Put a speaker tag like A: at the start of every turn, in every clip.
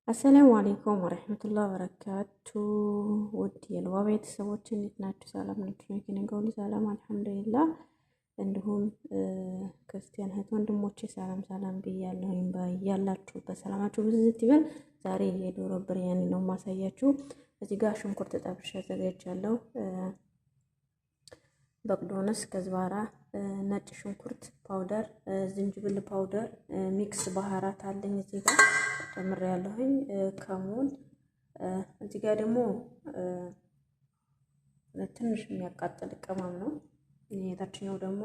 A: السلام عليكم ورحمة الله وبركاته። ውድ የልዋ ቤተሰቦች እንዴት ናችሁ? ሰላም ናችሁ? ከእኔ ጋር ሁሉ ሰላም الحمد لله። እንዲሁም ክርስቲያን እህት ወንድሞቼ ሰላም ሰላም ብያለሁኝ። ባያላችሁበት ሰላማችሁ ብዝት ይበል። ዛሬ የዶሮ ብርያኒ ነው ማሳያችሁ። እዚህ ጋር ሽንኩርት ጠብሼ አዘጋጅቻለሁ። بقدونس፣ كزبرة፣ ነጭ ሽንኩርት powder፣ ዝንጅብል powder፣ mix بهارات አለኝ እዚህ ጋር ጨምሬያለሁኝ። ከሙን እዚህ ጋር ደግሞ ትንሽ የሚያቃጥል ቅመም ነው። የታችኛው ደግሞ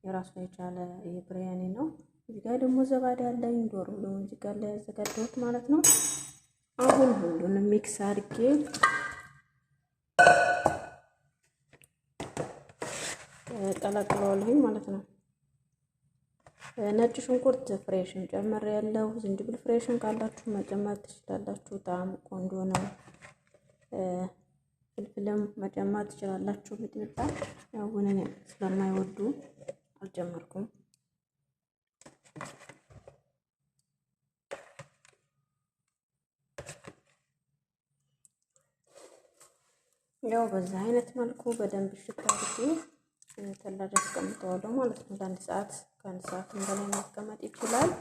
A: የራሱን የቻለ የብርያኒ ነው። እዚህ ጋር ደግሞ زبادي አለኝ። ዶሮ ደግሞ እዚህ ጋር ላይ ያዘጋጀሁት ማለት ነው። አሁን ሁሉንም mix አድርጌ ቀላቅለዋለሁኝ ማለት ነው። ነጭ ሽንኩርት fresh ን ጨምር ያለው ዝንጅብል fresh ን ካላችሁ መጨመር ትችላላችሁ። በጣም ቆንጆ ነው። ፍልፍልም መጨመር ትችላላችሁ። ሚጥሚጣ ያው እኔ ስለማይወዱ አልጨመርኩም። ያው በዛ አይነት መልኩ በደንብ እሽት አድርጌ ተላጅ አስቀምጠዋለሁ ማለት ነው። ለአንድ ሰዓት ከአንድ ሰዓትም በላይ መቀመጥ ይችላል።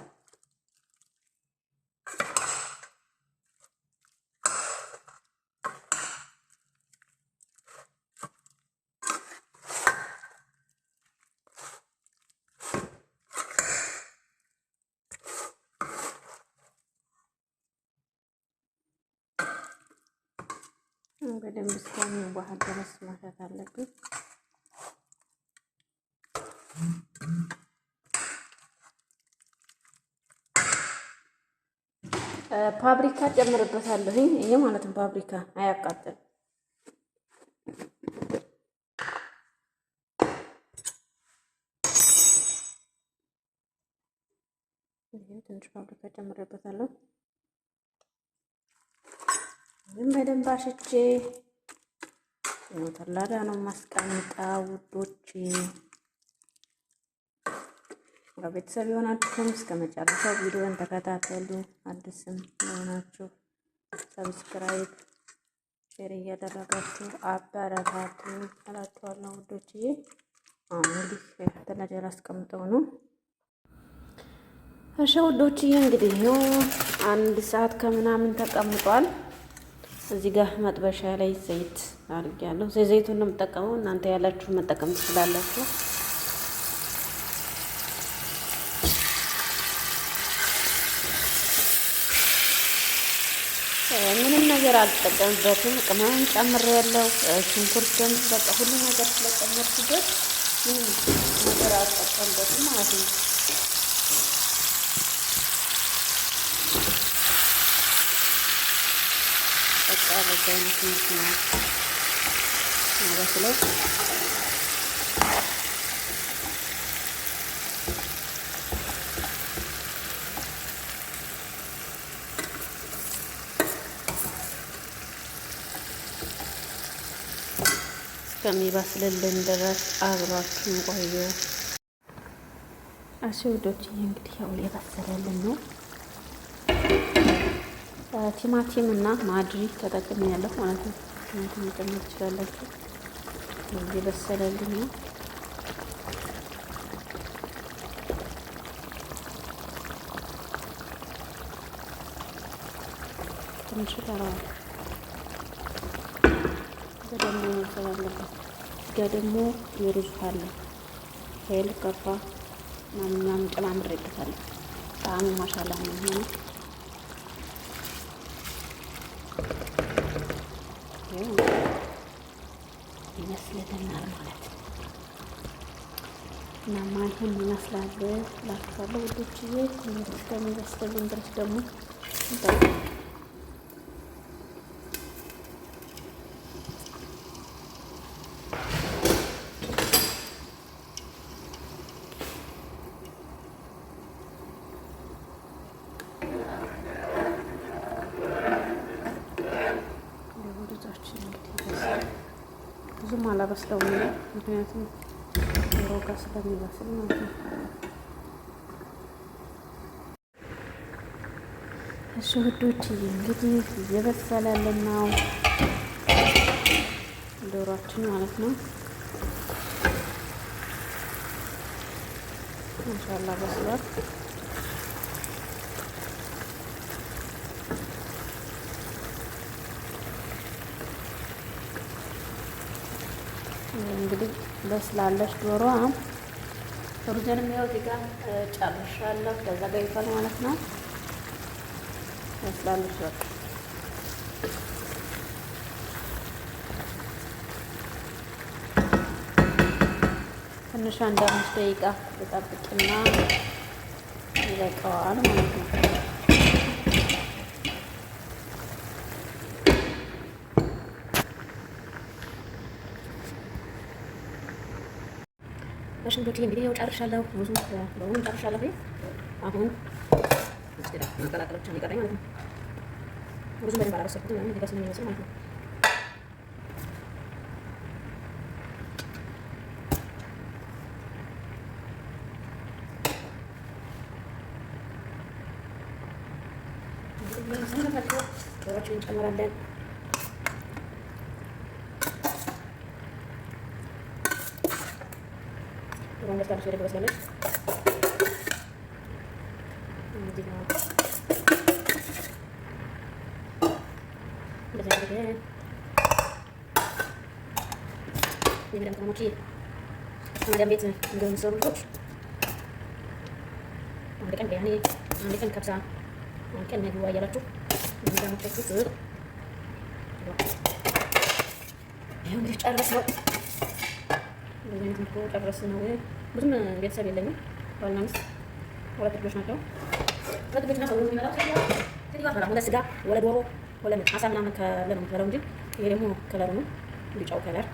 A: በደንብ እስከሚዋሃድ ድረስ ማሸት አለብኝ። ፓብሪካ ጨምርበታለሁኝ። ይሄ ማለት ነው ፓብሪካ አያቃጥልም። ይሄ ትንሽ ፓብሪካ ጨምርበታለሁ። ይህም በደንብ አሽቼ ተላዳ ነው ማስቀምጣው ውዶቼ። ቤተሰብ የሆናችሁም እስከ መጨረሻው ቪዲዮን ተከታተሉ። አዲስም የሆናችሁ subscribe፣ share እያደረጋችሁ አበረታቱ እላችኋለሁ ውዶችዬ። አሁን እንግዲህ ثلاجة ላስቀምጠው ነው። እሺ ውዶችዬ እንግዲህ ይኸው አንድ ሰዓት ከምናምን ተቀምጧል። እዚህ ጋር መጥበሻ ላይ ዘይት አድርጌያለሁ። ዘይቱን ነው የምጠቀመው። እናንተ ያላችሁ መጠቀም ትችላላችሁ። ምንም ነገር አልጠቀምበትም። ቅመም ጨምሬያለሁ፣ ሽንኩርትም በቃ ሁሉ ነገር ስለጨመርኩበት ምንም ነገር አልጠቀምበትም ማለት ነው። በቃ በዛ አይነት መልኩ ነው ማበስለው። እስከሚበስልልን ድረስ አብሯችሁን ቆዩ። እሺ ውዶችዬ እንግዲህ ያው እየበሰለልን ነው። ቲማቲም እና ማድሪ ተጠቅሜ ያለሁ ማለት ነው። ቲማቲም መጨመር ትችላላችሁ። እየበሰለልን ነው። ትንሽ ይቀረዋል። በደንብ መብሰል አለበት። እዚጋ ደግሞ የሩዝ ውሃ አለ። هيل قرفة ምናምን ጨማምሬበታለሁ። ጣዕሙ ما شاء الله ነው የሚሆነው። ይመስልልናል ማለት ነው። እናማ ይህን ይመስላል እላችኋለሁ ውዶችዬ። እስከሚበስልልን ድረስ ደግሞ ብዙም አላበስለውም፣ ምክንያቱም ዶሮ ጋር ስለሚበስል ማለት ነው። እሺ ውዶች እንግዲህ እየበሰለልን ነው ዶሯችን ማለት ነው። ማሻአላህ በስሏል። እንግዲህ በስላለች ዶሮ ሩዝንም ያው እዚህ ጋር ጨርሻለሁ፣ ተዘጋጅቷል ማለት ነው። በስላለች በቃ ትንሽ አንድ 5 ደቂቃ ተጠብቅና ይበቃዋል ማለት ነው። እሺ እንግዲህ እንግዲህ ያው ጨርሻለሁ። ብዙ በሙሉ ጨርሻለሁ። አሁን ማቀላቀል ብቻ ነው የቀረኝ ማለት ነው። ብዙ በደንብ አላበሰልኩትም ለምን እዚህ ጋር ስለሚበስል ማለት ነው። ዶሮችን እንጨምራለን። ዶሮን በስላለች በደንብ በስላለች። እዚህ ጋር እንደዚህ አድርገን የመዳም ቅመሞች ከመዳም ቤት ምግብ የምትሰሩ ልጆች አንድ ቀን ቢሪያኒ፣ አንድ ቀን ከብሳ፣ አንድ ቀን ነግዋ እያላችሁ ለመዳሞቻችሁ ስጡ። ይኸው እንግዲህ ጨረስነው። በዚህ አይነት መልኩ ጨረስነው። ብዙም ቤተሰብ የለኝም። ባልና ሚስት ሁለት ልጆች ናቸው። ሁለት ልጆች ናቸው። የሚበላው ሴትዮዋ አትበላም። ወለ ስጋ ወለ ዶሮ ወለ አሳ ምናምን ካለ ነው የምትበላው እንጂ ይሄ ደግሞ color ኡ ነው፣ ቢጫው color።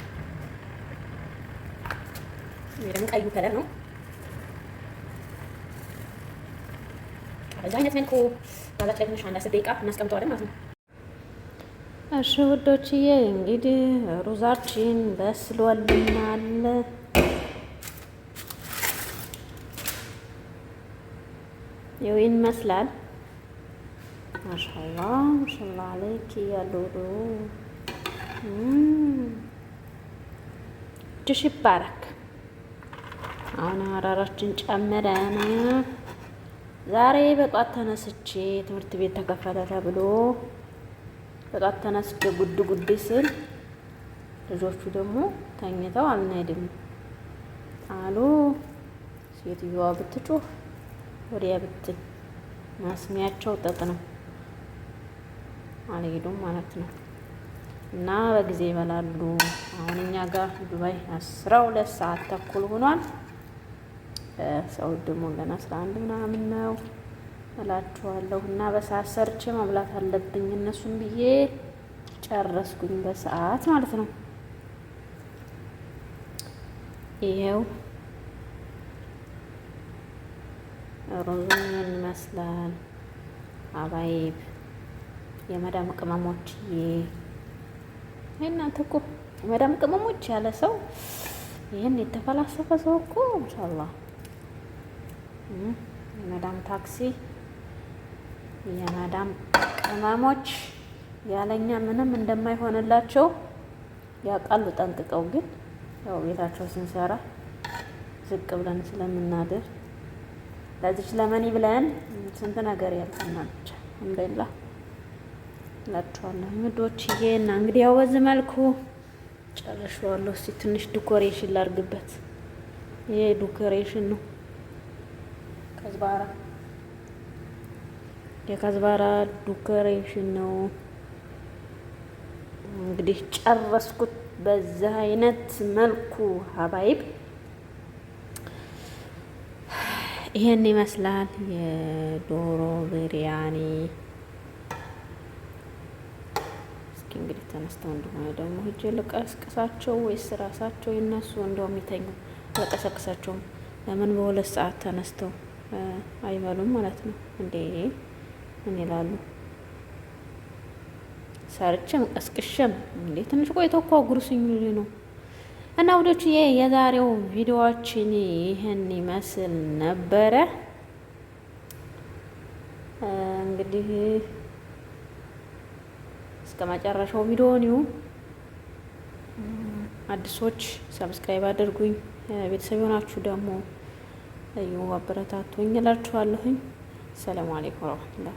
A: ይሄ ደግሞ ቀዩ color ነው። በዚህ አይነት መልኩ ጋዛች ላይ ትንሽ አንድ 10 ደቂቃ እናስቀምጠዋለን ማለት ነው። እሺ ውዶችዬ እንግዲህ ሩዛችን በስሎልናል። ይኸው ይመስላል። ማሻአላህ ማሻአላህ አለይኪ ያ ሉሉ፣ እጅሽ ይባረክ። አሁን አራራችን ጨምረን ዛሬ በጧት ተነስቼ ትምህርት ቤት ተከፈተ ተብሎ በጧት ተነስቼ ጉድ ጉድ ስል ልጆቹ ደግሞ ተኝተው አልንሄድም አሉ። ሴትዮዋ ብትጮህ ወዲያ ብትል ማስሚያቸው ጥጥ ነው፣ አልሄዱም ማለት ነው። እና በጊዜ ይበላሉ። አሁን እኛ ጋር ዱባይ 12 ሰዓት ተኩል ሆኗል። ሰው ደግሞ ገና 11 ምናምን ነው እላችኋለሁ። እና በሰዓት ሰርቼ መብላት አለብኝ እነሱን ብዬ ጨረስኩኝ በሰዓት ማለት ነው። ይሄው ሩዙ ይሄን ይመስላል። አባይብ የመዳም ቅመሞችዬ፣ እናንተ እኮ የመዳም ቅመሞች ያለ ሰው ይህን የተፈላሰፈ ሰው እኮ ማሻአላህ የመዳም ታክሲ የመዳም ቅመሞች ያለኛ ምንም እንደማይሆንላቸው ያውቃሉ ጠንቅቀው። ግን ያው ቤታቸው ስንሰራ ዝቅ ብለን ስለምናድር ለዚች ለመኒ ብለን ስንት ነገር ያልፈናል። ብቻ አልሐምዱሊላህ እላችኋለሁ ውዶችዬ። እና እንግዲህ ያው በዚህ መልኩ ጨርሼዋለሁ። እስኪ ትንሽ decoration ላርግበት። ይሄ decoration ነው። كزبرة የ كزبرة decoration ነው። እንግዲህ ጨረስኩት በዚህ አይነት መልኩ حبايب ይሄን ይመስላል የዶሮ ብሪያኒ። እስኪ እንግዲህ ተነስተው እንደሆነ ደግሞ ሂጄ ልቀስቅሳቸው ወይስ ራሳቸው ይነሱ? እንደውም ይተኙ፣ አልቀሰቅሳቸውም። ለምን በ2 ሰዓት ተነስተው አይበሉም ማለት ነው እንዴ? ምን ይላሉ? ሰርቼም ቀስቅሼም እንዴ ትንሽ ቆይቶ እኮ አጉርሱኝ ነው። እና ውዶች የዛሬው ቪዲዮዎችን ይህን ይመስል ነበረ። እንግዲህ እስከ መጨረሻው ቪዲዮውን ይሁ። አዲሶች subscribe አድርጉኝ፣ ቤተሰብ የሆናችሁ ደግሞ እዩ አበረታቱኝ እላችኋለሁኝ። ሰላም አለይኩም ወራህመቱላህ።